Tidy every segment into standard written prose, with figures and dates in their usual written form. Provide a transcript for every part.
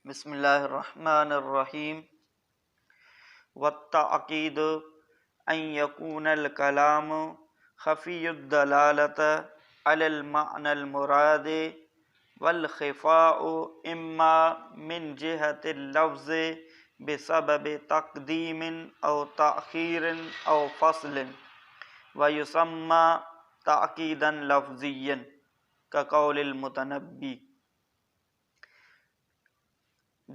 بسم الله الرحمن الرحيم والتعقيد أن يكون الكلام خفي الدلالة على المعنى المراد والخفاء إما من جهة اللفظ بسبب تقديم أو تأخير أو فصل ويسمى تعقيدا لفظيا كقول المتنبي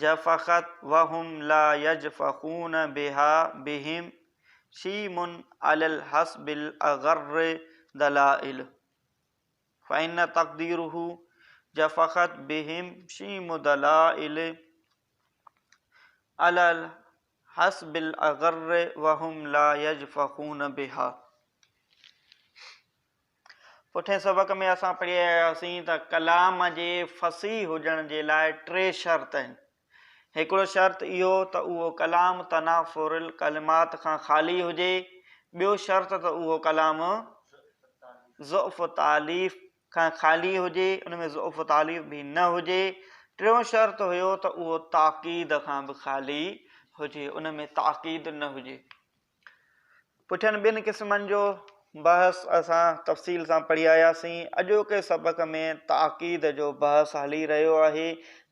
جفخت وهم لا يجفخون بها بهم شيم على الحسب الأغر دلائل فإن تقديره جفخت بهم شيم دلائل على الحسب الأغر وهم لا يجفخون بها. پٺئين سبق ۾ اسان پڙهي آياسين ته ڪلام جي فصيح هجڻ جي لاء ٽي شرط آهن. هڪڙو شرط اهو ته اهو ڪلام تنافر الڪلمات کان خالي هجي، ٻيو شرط ته اهو ڪلام ضعف تاليف کان خالي هجي، ان ۾ ضعف تاليف به نه هجي، ٽيون شرط هيو ته اهو تاڪيد کان به خالي هجي، ان ۾ تاڪيد نه هجي. پٺين ٻن قسمن جو بحث اسان تفصيل سان پڙهي آياسين. اڄوڪي سبق ۾ تاڪيد جو بحث هلي رهيو آهي،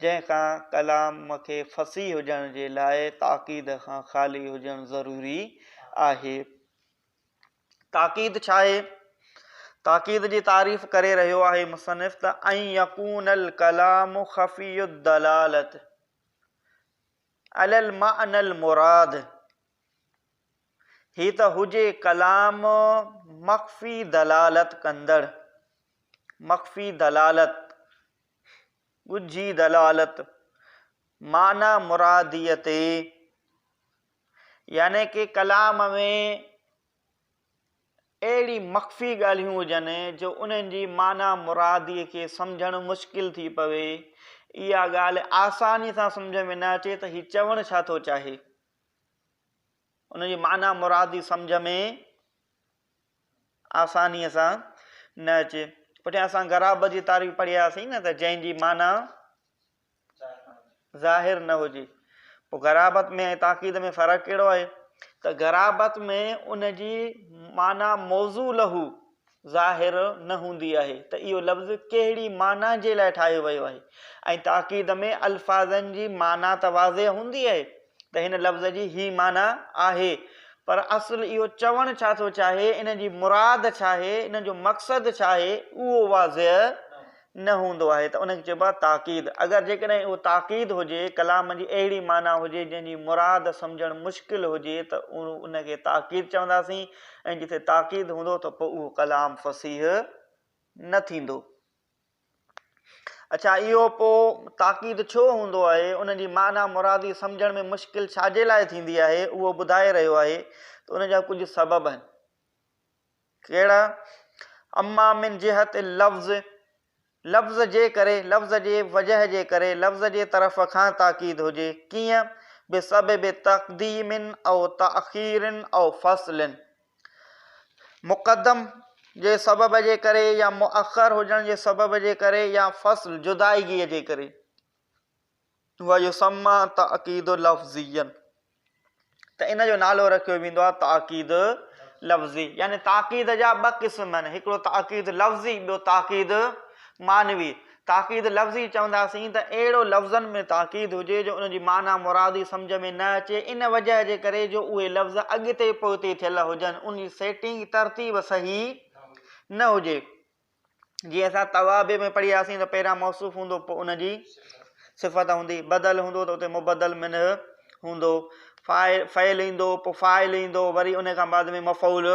جنهن کان ڪلام کي فصيح هجڻ جي لاء تاڪيد کان خالي هجڻ ضروري آهي. تاڪيد ڇا آهي؟ تاڪيد جي تعريف ڪري رهيو آهي مصنف ته ان يڪون الڪلام خفي الدلالت علي المعنی المراد هي ته هجي ڪلام مخفي دلالت ڪندڙ، مخفي دلالت، ڳجهي دلالت، معنيٰ مراديء تي، يعني ڪي ڪلام ۾ اهڙي مخفي ڳالهيون هجن جو انهن جي معنيٰ مراديء کي سمجهڻ مشڪل ٿي پوي. اها ڳالهه آسانيء سان سمجهه ۾ نه اچي ته هي چوڻ ڇا ٿو چاهي. ان جي معنيٰ مرادي سمجهه ۾ آسانيء سان نه اچي. پٺيان اسان غرابت جي تعريف پڙهي آياسين نه ته جنهن جي معنيٰ ظاهر نه هجي. پوء غرابت ۾ ۽ تاڪيد ۾ فرق ڪهڙو آهي؟ ته غرابت ۾ ان جي معنيٰ موضوع له ظاهر نه هوندي آهي ته اهو لفظ ڪهڙي معنيٰ جي لاء ٺاهيو ويو آهي ۽ تاڪيد ۾ الفاظن جي معنيٰ ته واضح هوندي آهي ته هن لفظ جي هي معنيٰ آهي پر اصل اهو چوڻ ڇا ٿو چاهي، ان جي مراد ڇا آهي، ان جو مقصد ڇا آهي، اهو واضح نه هوندو آهي ته ان کي چئبو آهي تاڪيد. اگر جيڪڏهن اهو تاڪيد هجي، ڪلام جي اهڙي معنيٰ هجي جنهن جي مراد سمجهڻ مشڪل هجي ته ان کي تاڪيد چونداسين ۽ جتي تاڪيد هوندو ته پوء اهو ڪلام فصيح نه ٿيندو. اڇا اهو پوء تاڪيد ڇو هوندو آهي، ان جي معنيٰ مرادي سمجهڻ ۾ مشڪل ڇا جي لاء ٿيندي آهي، اهو ٻڌائي رهيو آهي ته ان جا ڪجهه سبب آهن. ڪهڙا؟ اما من جهت اللفظ، لفظ جي ڪري، لفظ جي وجه جي ڪري، لفظ جي طرف کان تاڪيد هجي، ڪيئن؟ بسبب تقديم او تاخير او فصل، مقدم جي سبب جي ڪري يا مؤخر هجڻ جي سبب جي ڪري يا فصل، جدائگيء جي ڪري. ويسميٰ تاڪيد لفظيا ته ان جو نالو رکيو ويندو آهي تاڪيد لفظي يعني تاڪيد جا ٻه قسم آهن هڪڙو تاڪيد لفظي ٻيو تاڪيد معنوي تاڪيد لفظي چونداسين ته اهڙو لفظن ۾ تاڪيد هجي جو ان جي معنيٰ مرادي سمجھ ۾ نه اچي ان وجه جي ڪري جو اهي لفظ اڳتي پوئتي ٿيل هجن ان جي سيٽنگ ترتيب صحيح نه هجي جيئن اسان توابع ۾ پڙهي آياسين ته پهريان موصوف هوندو پوء ان جي صفت هوندي، بدل هوندو ته اتي مبدل منه هوندو، فعل ايندو پوء فاعل ايندو وري ان کان بعد ۾ مفعول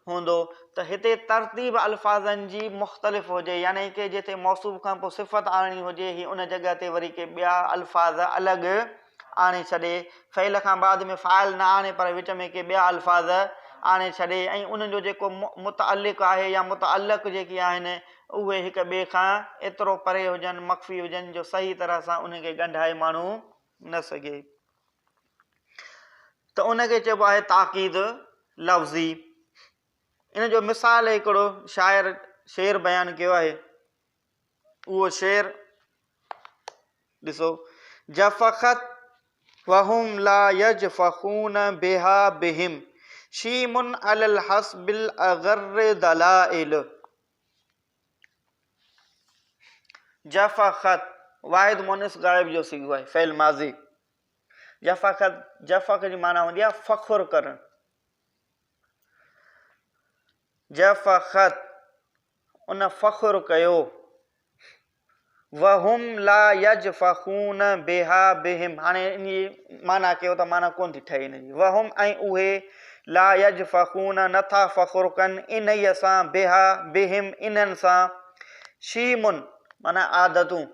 هوندو ته هتي ترتيب الفاظن جي مختلف هجي يعني ڪي جتي موصوف کان پوء صفت آڻڻي هجي هي ان جڳهه تي وري ڪي ٻيا الفاظ الڳ آڻي ڇڏي، فعل کان بعد ۾ فاعل نه آڻي پر وچ ۾ ڪي ٻيا الفاظ آڻي ڇڏي ۽ انهن جو جيڪو متعلق آهي يا متعلق جيڪي آهن اهي هڪ ٻئي کان ايترو پري هجن، مخفي هجن جو صحيح طرح سان انهن کي ڳنڍائي ماڻهو نه سگهي ته ان کي چئبو آهي تاڪيد لفظي. ان جو مثال هڪڙو شاعر شعر بيان ڪيو آهي. اهو شعر ڏسو، جفخت وهم لا يجفخون بها بهم شيم علي الحسب الاغر دلائل. جفخت واحد مؤنث غائب جو صيغو آهي فعل ماضي. جفخت جفخ جي معنيٰ هوندي آهي فخر ڪرڻ. جفخت ان فخر ڪيو. وهم لا يجفخون بها بهم هاڻي ان جي معنيٰ ڪيو ته معنيٰ ڪونه ٿي ٺهي ان جي وهم ۽ اهي لا يجفخون نٿا فخر ڪن انهيء سان بها بهم انهن سان شيم معنيٰ عادتون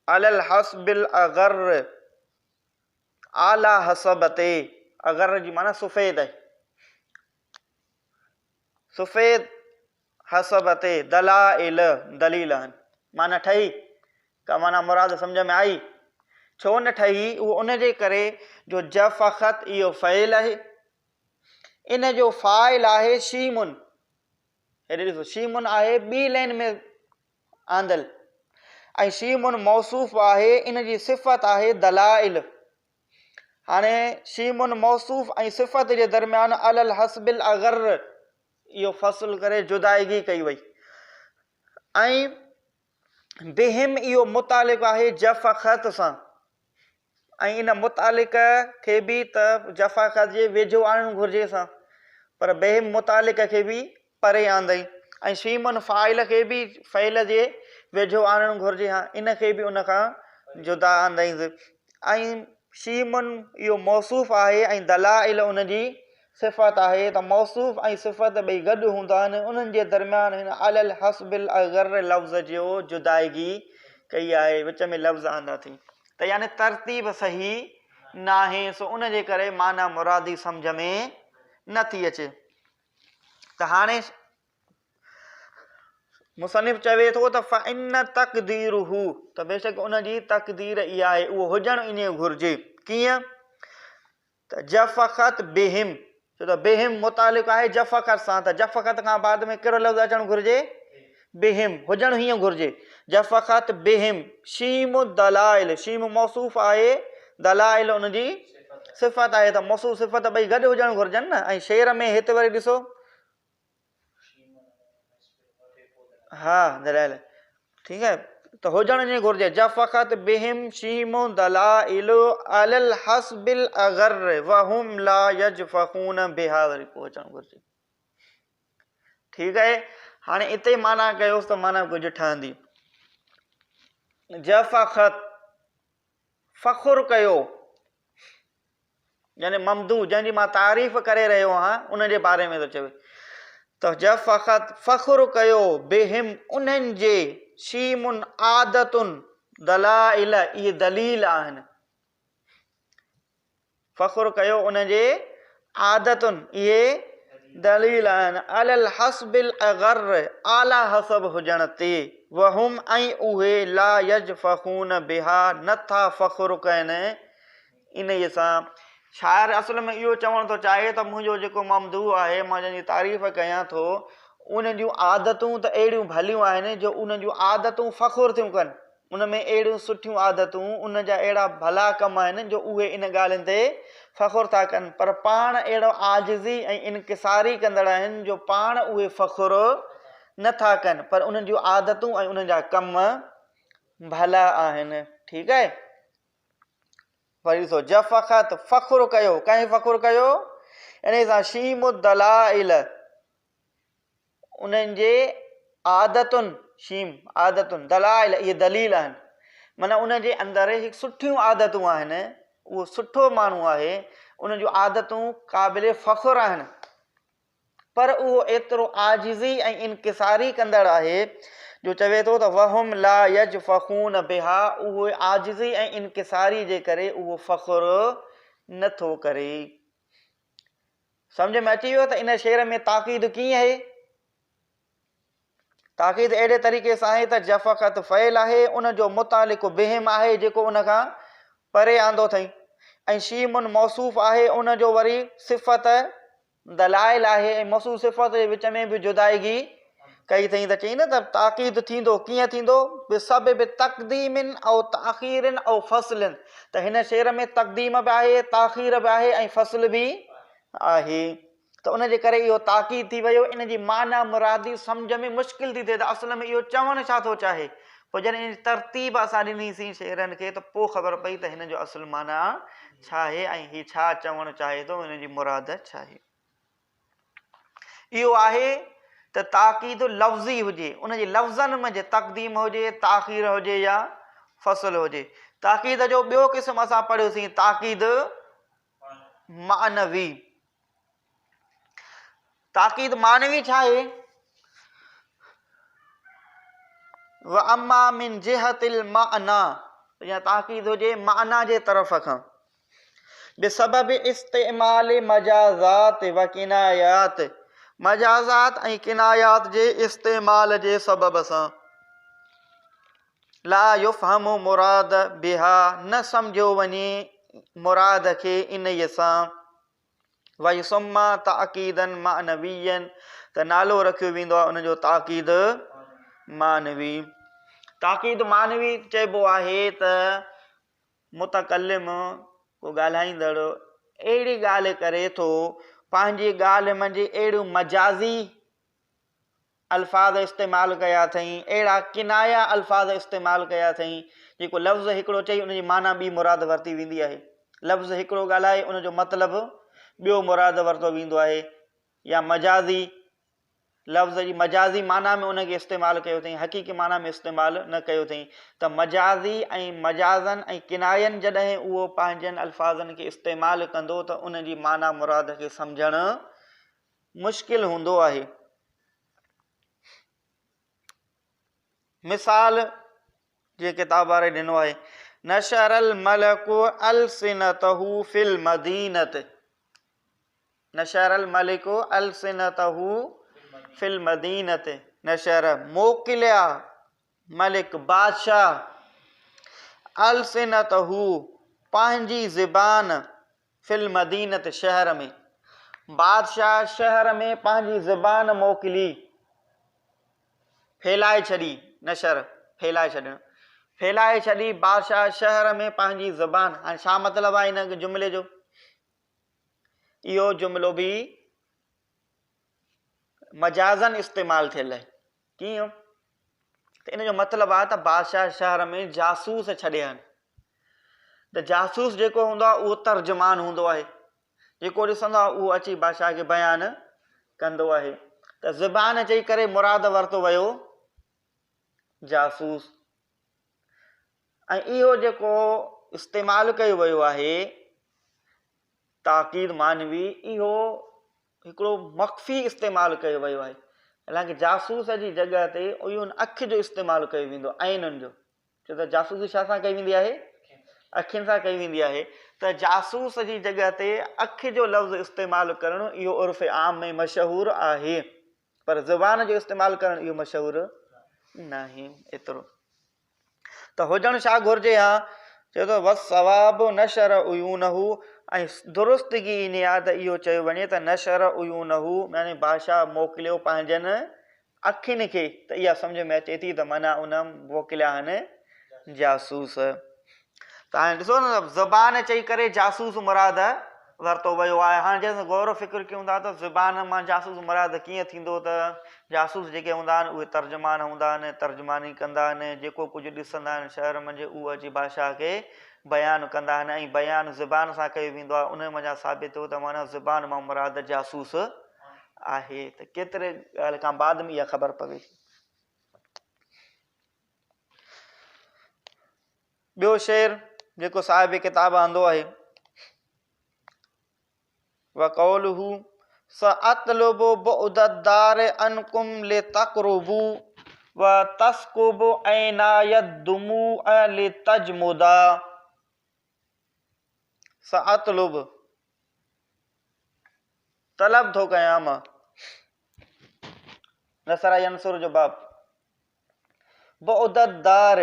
علي الحسب الاغر اعليٰ حسب تي اغر جي معنيٰ سفيد آهي سفيد حسب تي دلائل دليل آهن. معنيٰ ٺهي؟ ڪا معنيٰ مراد سمجهه ۾ آئي؟ ڇو نه ٺهي؟ اهو ان جي ڪري جو جفخت اهو فعل آهي، ان جو فاعل آهي شيمن. هيڏي ڏسو شيمن آهي ٻي لائن ۾ آندل ۽ شيمن موصوف آهي، ان جي صفت آهي دلائل. هاڻي شيمن موصوف ۽ صفت جي درميان علي الحسب الاغر اهو فصل ڪري جدائگي ڪئي وئي ۽ بهم اهو متعلق آهي جفخت سان ۽ ان متعلق کي به ته جفخت جي ويجهو آڻڻ گهرجي سان پر بهم متعلق کي به پري آندائين ۽ شيمن فاعل کي به فعل جي ويجهو آڻڻ گهرجي ها ان کي به ان کان جدا آندائينس ۽ شيمن اهو موصوف آهي ۽ دلائل ان جي صفت آهي ته موصوف ۽ صفت ٻئي گڏ هوندا آهن انهن جي درميان هن علي الحسب الاغر لفظ جو جدائگي ڪئي آهي وچ ۾ لفظ آندا اٿئي ته يعني ترتيب صحيح ناهي سو ان جي ڪري معنيٰ مرادي سمجهه ۾ نه ٿي اچي ته هاڻي مصنف چوي ٿو ته فإن تقديره ته بيشڪ ان جي تقدير اها آهي اهو هجڻ ائين گهرجي ڪيئن ته جفخت بهم ڇو ته بهم متعلق آهي جفخت سان ته جفخت کان بعد ۾ ڪهڙو لفظ اچڻ گهرجي بهم هجڻ هيئن گهرجي جفخت بهم شيم الدلائل شيم موصوف آهي دلائل ان جي صفت آهي ته موصوف صفت ٻئي گڏ هجڻ گهرجن نه ۽ شعر ۾ هت وري ڏسو ها دلائل ٺيڪ آهي ته هجڻ ائين گهرجي جفخت بهم شيم دلائل علي الحسب الاغر وهم لا يجفخون بها وري پوء اچڻ گهرجي ٺيڪ آهي هاڻي اتي معنيٰ ڪيوس ته معنيٰ ڪجهه ٺهندي جفخت فخر ڪيو يعني ممدوح جنهن جي مان تعريف ڪري رهيو آهيان ان جي باري ۾ ٿو چوي ته جفخت فخر ڪيو بهم انهن جي شيم عادتن دلائل اهي دليل آهن فخر ڪيو ان جي عادتن، اهي دليل آهن، علي الحسب الاغر، اعليٰ حسب هجڻ تي، وهم ۽ اهي لا يجفخون بها نه ٿا فخر ڪن انهيء سان. شاعر اصل ۾ اهو چوڻ ٿو چاهي ته منهنجو جيڪو ممدوح آهي، مان جنهن جي تعريف ڪيان ٿو، ان جون عادتون ته اهڙيون ڀليون آهن جو ان جون عادتون فخر ٿيون ڪن. ان ۾ اهڙيون سٺيون عادتون، ان جا اهڙا ڀلا ڪم آهن جو اهي ان ڳالهين تي فخر ٿا ڪن، پر پاڻ اهڙو عاجزي ۽ انڪساري ڪندڙ آهن جو پاڻ اهي فخر نه ٿا ڪن، پر انهن جون عادتون ۽ انهن جا ڪم ڀلا آهن. ٺيڪ آهي. وري ڏسو جفخت فخر ڪيو، ڪنهن فخر ڪيو؟ انهيء سان شيم الدلائل انهن جي عادتن، شيم، عادتن، دلائل، اهي دليل آهن. معنيٰ ان جي اندر هڪ سٺيون عادتون آهن، اهو سٺو ماڻهو آهي، ان جون عادتون قابل فخر آهن، پر اهو ايترو عاجزي ۽ انڪساري ڪندڙ آهي جو چوي ٿو ته وهم لا يجفخون بها اهو عاجزي ۽ انڪساري جي ڪري اهو فخر نه ٿو ڪري. سمجهه ۾ اچي ويو ته ان شعر ۾ تاڪيد ڪيئن آهي؟ تاڪيد اهڙي طريقي سان آهي ته جفقت فعل آهي ان جو متعلق بهم آهي جيڪو ان کان پري آندو اٿئي ۽ شيم موصوف آهي ان جو وري صفت دلائل آهي ۽ موصوف صفت جي وچ ۾ به جدائگي ڪئي اٿئي ته چئي نه ته تاڪيد ٿيندو ڪيئن ٿيندو؟ بسبب تقديم او تاخير او فصل ته هن شعر ۾ تقديم به آهي تاخير به آهي ۽ فصل به آهي ته ان جي ڪري اهو تاڪيد ٿي ويو ان جي معنيٰ مرادي سمجھ ۾ مشڪل ٿي ٿئي ته اصل ۾ اهو چوڻ ڇا ٿو چاهي پوء جڏهن ان جي ترتيب اسان ڏنيسين شعرن کي ته پوء خبر پئي ته هن جو اصل معنيٰ ڇا آهي ۽ هي ڇا چوڻ چاهي ٿو هن جي مراد ڇا آهي اهو آهي ته تاڪيد لفظي هجي ان جي لفظن منجهه تقديم هجي تاخير هجي يا فصل هجي تاڪيد جو ٻيو قسم اسان پڙهيوسين تاڪيد معنوي تاڪيد معنوي ڇا آهي واما من جهت المعنى يا تاڪيد هجي معنيٰ جي طرف کان بسبب استعمال مجازات و ڪنايات مجازات ۽ ڪنايات جي استعمال جي سبب سان لا يفهم مراد بها نه سمجهيو وڃي مراد کي انهيء سان ويسمى تاڪيدا معنويا ته نالو رکيو ويندو آهي ان جو تاڪيد معنوي تاڪيد معنوي چئبو آهي ته متڪلم، ڪو ڳالهائيندڙ، اهڙي ڳالهه ڪري ٿو، پنهنجي ڳالهه منجهه اهڙيون مجازي الفاظ استعمال ڪيا اٿئين، اهڙا ڪنايا الفاظ استعمال ڪيا اٿئين، جيڪو لفظ هڪڙو چئي ان جي معنيٰ ٻي مراد ورتي ويندي آهي. لفظ هڪڙو ڳالهائي ان جو مطلب ٻيو مراد ورتو ويندو آهي يا مجازي لفظ جي مجازي معنيٰ ۾ ان کي استعمال ڪيو اٿئين، حقيقي معنيٰ ۾ استعمال نه ڪيو اٿئين ته مجازي ۽ مجازن ۽ ڪناين جڏهن اهو پنهنجن الفاظن کي استعمال ڪندو ته ان جي معنيٰ مراد کي سمجهڻ مشڪل هوندو آهي. مثال جيئن ڪتاب واري ڏنو آهي نشر الملڪ السنته في المدينة نشر الملڪ السنته في المدينة نشر موڪليا ملڪ بادشاهه السنته پنهنجي زبان في المدينة شهر ۾ بادشاهه شهر ۾ پنهنجي زبان موڪلي ڦهلائي ڇڏي نشر ڦهلائي ڇڏڻ ڦهلائي ڇڏي بادشاهه شهر ۾ پنهنجي زبان هاڻي ڇا مطلب آهي هن جملي جو اهو جملو به مجازن استعمال ٿيل آهي ڪيئن ته ان جو مطلب آهي ته بادشاهه شهر ۾ جاسوس ڇڏيا آهن ته جاسوس جيڪو هوندو آهي اهو ترجمان هوندو آهي جيڪو ڏسندو آهي اهو اچي بادشاهه کي بيان ڪندو آهي ته زبان چئي ڪري مراد ورتو ويو جاسوس ۽ اهو جيڪو استعمال ڪيو ويو آهي تاڪيد معنوي اهو هڪڙو مخفي استعمال ڪيو ويو آهي حالانڪه جاسوس جي جڳهه تي عيون اک جو استعمال ڪيو ويندو عينن جو ڇو ته جاسوسي ڇا سان ڪئي ويندي آهي اکين سان ڪئي ويندي آهي ته جاسوس جي جڳهه تي اک جو لفظ استعمال ڪرڻ اهو عرف عام ۾ مشهور آهي پر زبان جو استعمال ڪرڻ اهو مشهور ناهي ايترو ته هجڻ ڇا گهرجي ها؟ چئي ٿو والصواب نشر عيونه ۽ درستگي انهي آهي ته اهو چيو وڃي ته نشر عيونه يعني بادشاهه موڪليو پنهنجن اکين کي ته اها سمجهه ۾ اچي ٿي ته معنيٰ ان موڪليا آهن جاسوس. ته هاڻي ڏسو نه زبان چئي ڪري جاسوس مراد ورتو ويو آهي. هاڻي جيڪڏهن غور و فڪر ڪيون ٿا ته زبان مان جاسوس مراد ڪيئن ٿيندو ته جاسوس جيڪي هوندا آهن اهي ترجمان هوندا آهن، ترجماني ڪندا آهن، جيڪو ڪجهه ڏسندا آهن شهر منجهه اهو اچي بادشاهه کي بيان ڪندا آهن ۽ بيان زبان سان ڪيو ويندو آهي انهي منجهان ثابت ٿيو ته معنيٰ زبان مان مراد جاسوس آهي ته ڪيتري ڳالهه کان بعد ۾ اها خبر پوي ٿي. ٻيو شعر جيڪو صاحب ڪتاب آندو آهي وقوله سأطلب بعد الدار عنكم لتقربوا وتسكب عيناي الدموع لتجمدا سأطلب طلب ٿو ڪيان مان نصر ينصر جو باب بعد الدار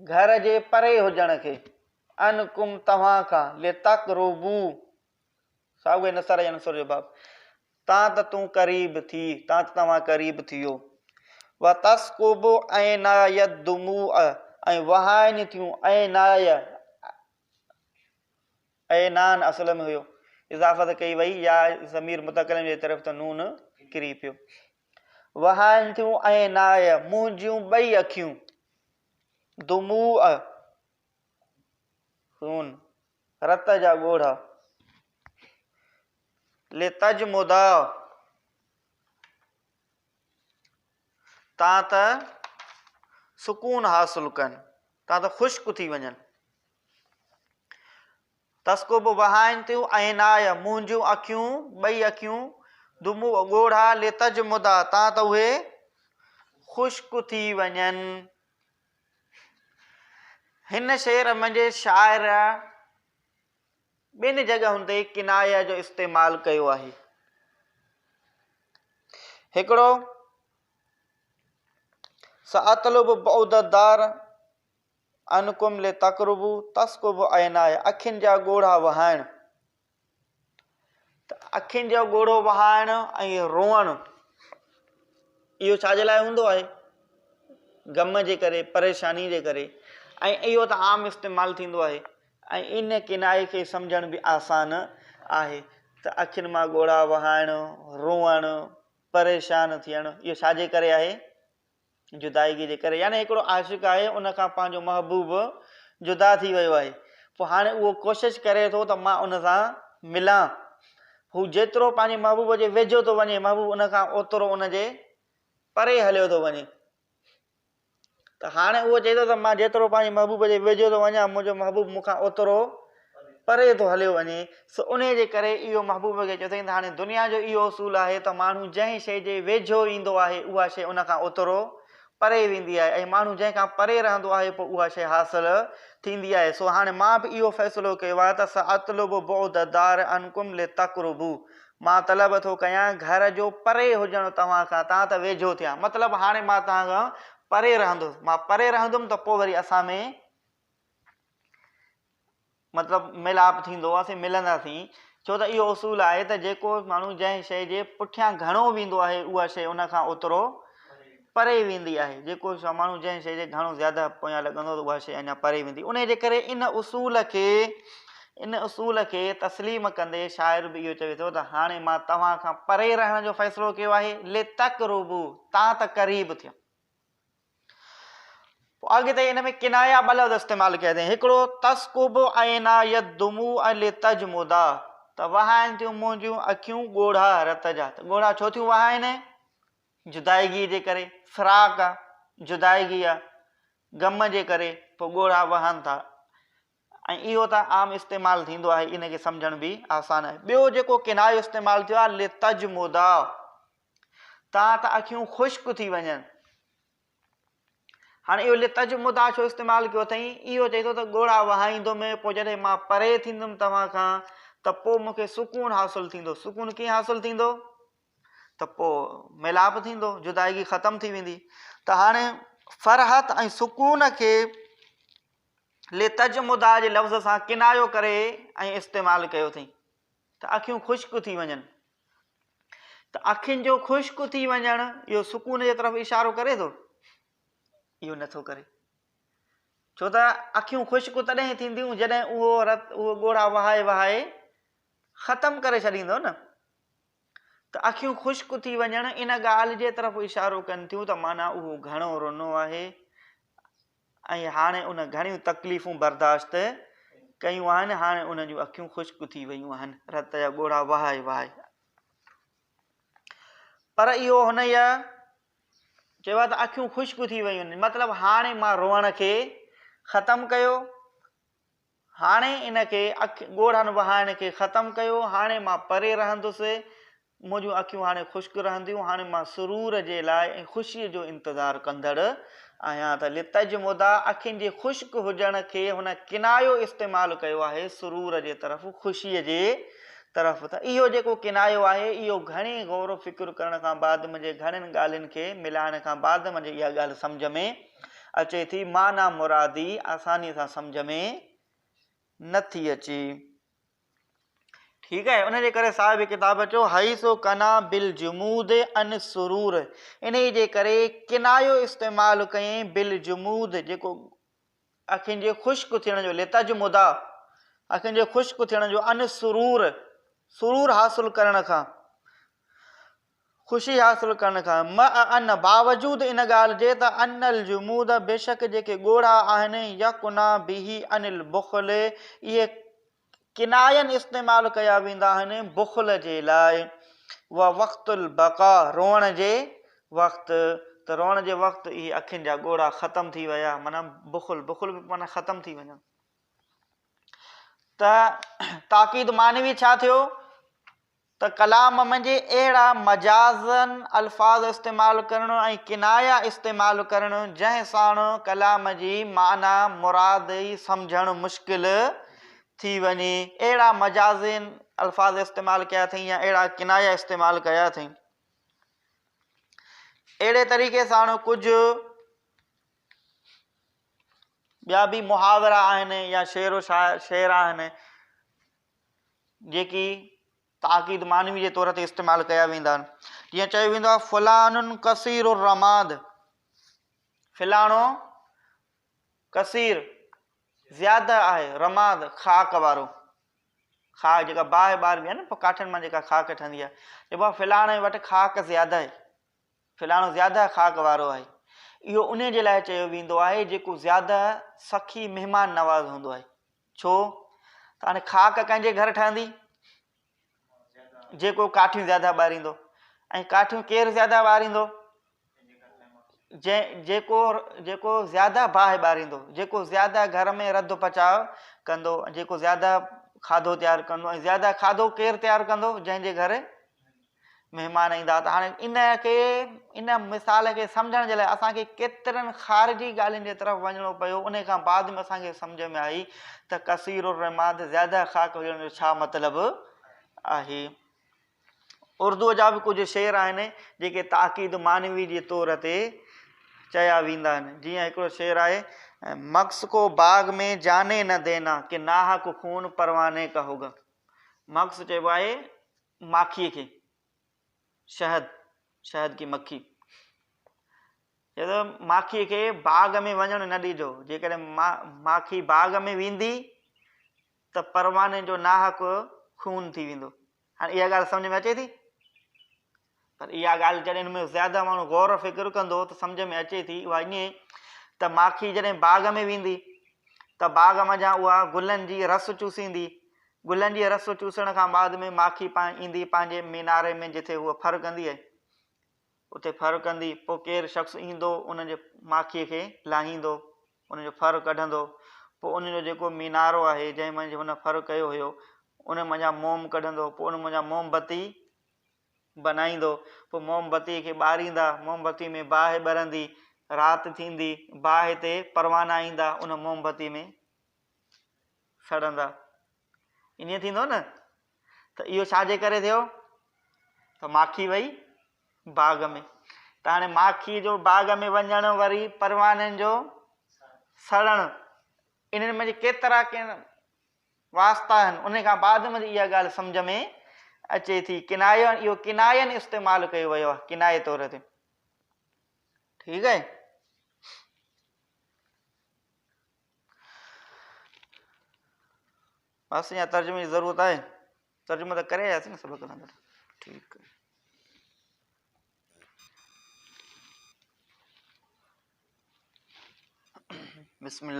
گهر جي پري هجڻ کي، عنڪم توهان کان، لتقربو ساڳيو نصر ينصر جو باب، تان ته تون قريب ٿي، تان ته توهان قريب ٿيو. وتسڪب عيناي الدموع ۽ وهائن ٿيون عيناي، عينان اصل ۾ هيو، اضافت ڪئي وئي يا ضمير متڪلم جي طرف ته نون ڪري پيو. وهائن ٿيون عيناي منهنجيون ٻئي اکيون، دموع خون، رت جا ڳوڙها. لتجمدا تان ته سڪون حاصل ڪن، تان ته خشڪ ٿي وڃن. تسڪب وهائن ٿيون عيناي منهنجون اکيون، ٻئي اکيون، دموع ڳوڙها، لتجمدا تان ته اهي خشڪ ٿي وڃن. هن شعر منجهه شاعر ٻن جڳهن تي ڪنايه جو استعمال ڪيو آهي. هڪڙو، ساطلب بعد الدار عنڪم لتقربوا تسڪب عيناي، اکين جا ڳوڙها وهائڻ. ته اکين جو ڳوڙهو وهائڻ ۽ روئڻ اهو ڇا جي لاء هوندو آهي؟ غم جي ڪري، پريشاني جي ڪري ۽ اهو ته عام استعمال ٿيندو آهي ۽ ان ڪنايي کي سمجهڻ به آسان آهي ته اکين مان ڳوڙها وهائڻ، روئڻ، پريشان ٿيڻ اهو ڇا جي ڪري آهي؟ جدائگي جي ڪري يعني هڪڙو عاشق آهي ان کان پنهنجو محبوب جدا ٿي ويو آهي پوء هاڻي اهو ڪوشش ڪري ٿو ته مان ان سان ملان هو جيترو پنهنجي محبوب جي ويجهو ٿو وڃي محبوب ان کان اوترو ان جي پري هليو ٿو وڃي ته هاڻي اهو چئي ٿو ته مان جيترو پنهنجي محبوب جي ويجهو ٿو وڃان منهنجو محبوب مون کان اوترو پري ٿو هليو وڃي، سو انهيء جي ڪري اهو محبوب کي چيو اٿائين ته هاڻي دنيا جو اهو اصول آهي ته ماڻهو جنهن شيء جي ويجهو ايندو آهي اها شيء ان کان اوترو پري ويندي آهي ۽ ماڻهو جنهن کان پري رهندو آهي پوء اها شيء حاصل ٿيندي آهي سو هاڻي مان به اهو فيصلو ڪيو آهي ته ساطلب بعد الدار عنڪم لتقربوا مان طلب ٿو ڪيان گهر جو پري هجڻ توهان کان تان ته ويجهو ٿيان مطلب هاڻي مان توهان کان پري رهندس مان پري رهندم ته پوء وري اسان ۾ مطلب ميلاپ ٿيندو، اسين ملنداسين، ڇو ته اهو اصول آهي ته جيڪو ماڻهو جنهن شيء جي پٺيان گهڻو ويندو آهي اها شيء ان کان اوترو پري ويندي آهي، جيڪو ماڻهو جنهن شيء جي گهڻو زياده پويان لڳندو ته اها شيء اڃا پري ويندي، انهيء جي ڪري ان اصول کي ان اصول کي تسليم ڪندي شاعر به اهو چوي ٿو ته هاڻي مان توهان کان پري رهڻ جو فيصلو ڪيو آهي، لتقربوا تان ته قريب ٿيان. پوء اڳتي ان ۾ ڪنايه ٻه لفظ استعمال ڪيا اٿئي، هڪڙو تسڪب عيناي الدموع لتجمدا ته وهائن ٿيون منهنجون اکيون ڳوڙها رت جا ته ڳوڙها ڇو ٿيون وهائن؟ جدائگيء جي ڪري، فراق آ، جدائگي آ، غم جي ڪري پوء ڳوڙها وهن ٿا ۽ اهو ته عام استعمال ٿيندو آهي ان کي سمجهڻ به آسان آهي. ٻيو جيڪو ڪنايو استعمال ٿيو آهي لتجمدا تان ته اکيون خشڪ ٿي وڃن. هاڻي اهو لتجمدا ڇو استعمال ڪيو اٿئين؟ اهو چئي ٿو ته ڳوڙها وهائيندم، پوء جڏهن مان پري ٿيندم توهان کان ته پوء مون کي سڪون حاصل ٿيندو. سڪون ڪيئن حاصل ٿيندو؟ ته پوء ميلاپ ٿيندو، جدائگي ختم ٿي ويندي. ته هاڻي فرحت ۽ سڪون کي لتجمدا جي لفظ سان ڪنايو ڪري ۽ استعمال ڪيو اٿئين ته اکيون خشڪ ٿي وڃن. ته اکين جو خشڪ ٿي وڃڻ اهو سڪون جي طرف اشارو ڪري ٿو؟ اهو نٿو ڪري. ڇو ته اکيون خشڪ تڏهن ٿينديون جڏهن اهو رت اهو ڳوڙها وهائي وهائي ختم ڪري ڇڏيندو نه. ته اکيون خشڪ ٿي وڃڻ ان ڳالهه جي طرف اشارو ڪن ٿيون ته معنيٰ اهو گهڻو رنو آهي ۽ هاڻي ان گهڻيون تڪليفون برداشت ڪيون آهن، هاڻي ان جون اکيون خشڪ ٿي ويون آهن، رت جا ڳوڙها وهائي وهائي. پر اهو هن يا چيو آهي ته اکيون خشڪ ٿي ويون آهن، مطلب هاڻي مان روئڻ کي ختم ڪيو، هاڻي ان کي اک ڳوڙهن وهائڻ کي ختم ڪيو، هاڻي مان پري رهندس، منهنجون اکيون هاڻي خشڪ رهنديون، هاڻي مان سرور جي لاء ۽ خوشيء جو انتظار ڪندڙ آهيان ته لتجمدا اکين جي خشڪ هجڻ کي هن ڪنايو استعمال ڪيو آهي سرور جي طرف، خوشيء جي طرف ته اهو جيڪو ڪنايو آهي اهو گهڻي غور و فڪر ڪرڻ کان بعد منهنجي گهڻين ڳالهين کي ملائڻ کان بعد منهنجي اها ڳالهه سمجهه ۾ اچي ٿي، معنيٰ مرادي آسانيء سان سمجهه ۾ نه ٿي اچي. ٺيڪ آهي ان جي ڪري صاحب ڪتاب چيو حيث ڪنا بالجمود عن السرور انهي جي ڪري ڪنايو استعمال ڪيائين بالجمود جيڪو اکين جي خشڪ ٿيڻ جو لتجمدا اکين جي خشڪ ٿيڻ جو عن السرور سرور حاصل ڪرڻ کان خوشي حاصل ڪرڻ کان مع ان باوجود ان ڳالهه جي ته ان الجمود بيشڪ جيڪي ڳوڙها آهن يقنا به عن البخل اهي ڪناين استعمال ڪيا ويندا آهن بخل جي لاء و وقت البقا روئڻ جي وقت ته روئڻ جي وقت اهي اکين جا ڳوڙها ختم ٿي ويا معنيٰ بخل بخل به معنيٰ ختم ٿي وڃڻ ته تاڪيد معنوي ڇا ٿيو ته ڪلام منجهه اهڙا مجازن الفاظ استعمال ڪرڻ ۽ ڪنايا استعمال ڪرڻ جنهن ساڻ ڪلام جي معنيٰ مراد ئي سمجهڻ مشڪل ٿي وڃي. اهڙا مجازين الفاظ استعمال ڪيا اٿئين يا اهڙا ڪنايا استعمال ڪيا اٿئين. اهڙي طريقي ساڻ ڪجهه ٻيا به محاورا آهن يا شعر و شعر آهن جيڪي تاڪيد معنوي جي طور تي استعمال ڪيا ويندا آهن جيئن چيو ويندو آهي فلان ڪثير الرماد فلاڻو ڪثير زياده آهي رماد خاڪ وارو خاڪ جيڪا باهه ٻاربي آهي نه پوء ڪاٺين مان جيڪا خاڪ ٺهندي آهي چئبو آهي فلاڻي وٽ خاڪ زياده آهي فلاڻو زياده خاڪ وارو آهي اهو ان جي لاء چيو ويندو آهي جيڪو زياده سخي مهمان نواز هوندو آهي ڇو ته هاڻي خاڪ ڪنهن جي گهر ٺهندي؟ جيڪو ڪاٺيون زياده ٻاريندو ۽ ڪاٺيون ڪير زياده ٻاريندو؟ جنهن جيڪو جيڪو زياده باهه ٻاريندو جيڪو زياده گهر ۾ رڌ پچاء ڪندو جيڪو زياده کاڌو تيار ڪندو ۽ زياده کاڌو ڪير تيار ڪندو جنهن جي گهر مهمان ايندا ته هاڻي ان کي ان مثال کي سمجهڻ جي لاء اسان کي ڪيترن خارجي ڳالهين جي طرف وڃڻو پيو ان کان بعد ۾ اسان کي سمجهه ۾ آئي ته ڪثير الرماد زياده خاڪ هجڻ جو ڇا مطلب آهي. اردوء جا به ڪجهه شعر آهن جيڪي تاڪيد معنوي جي طور تي چيا ويندا آهن جيئن هڪڙو شعر آهي مڪس کو باغ ۾ جاني نه دينا ڪي ناحق خون پرواني کا هوگا مڪس چئبو آهي ماکيء کي، شهد، شهد ڪي مکي، چئي ٿو ماکيء کي باغ ۾ وڃڻ نه ڏجو، جيڪڏهن ماکي باغ ۾ ويندي ته پرواني جو ناحق خون ٿي ويندو. هاڻي اها ڳالهه سمجهه ۾ اچي ٿي؟ پر اها ڳالهه جڏهن ان ۾ زياده ماڻهو غور و فڪر ڪندو ته سمجهه ۾ اچي ٿي اها ائين ته ماکي جڏهن باغ ۾ ويندي ته باغ منجهان اها گلن جي رس چوسيندي گلن جي رس چوسڻ کان بعد ۾ ماکي ايندي پنهنجي ميناري ۾ جتي هوء ڦر ڪندي آهي، اتي ڦر ڪندي، پوء ڪير شخص ايندو ان جي ماکيء کي لاهيندو، ان جو ڦر ڪڍندو، پوء ان جو جيڪو مينارو آهي جنهن منجهه هن ڦر ڪيو هيو، ان منجهان موم ڪڍندو، پوء ان منجهان موم بتي بنائيندو، پوء موم بتيء کي ٻاريندا، موم بتيء ۾ باهه ٻرندي، رات ٿيندي، باهه تي پروانا ايندا، ان موم بتيء ۾ سڙندا. ائين ٿيندو نه ته اهو ڇا جي ڪري ٿيو ته ماکي وئي باغ ۾ ته هاڻي ماکي جو باغ ۾ وڃڻ وري پروانن جو سڙڻ انهن ۾ ڪيترا ڪن واسطا آهن ان کان بعد ۾ اها ڳالهه سمجھ ۾ اچي ٿي ڪنايو اهو ڪناين استعمال ڪيو ويو آهي ڪنايي طور تي ٺيڪ آهي بس يا ترجمي جي ضرورت آهي ترجمو ته ڪري آياسين نه سبق سان گڏ ٺيڪ بسم الله.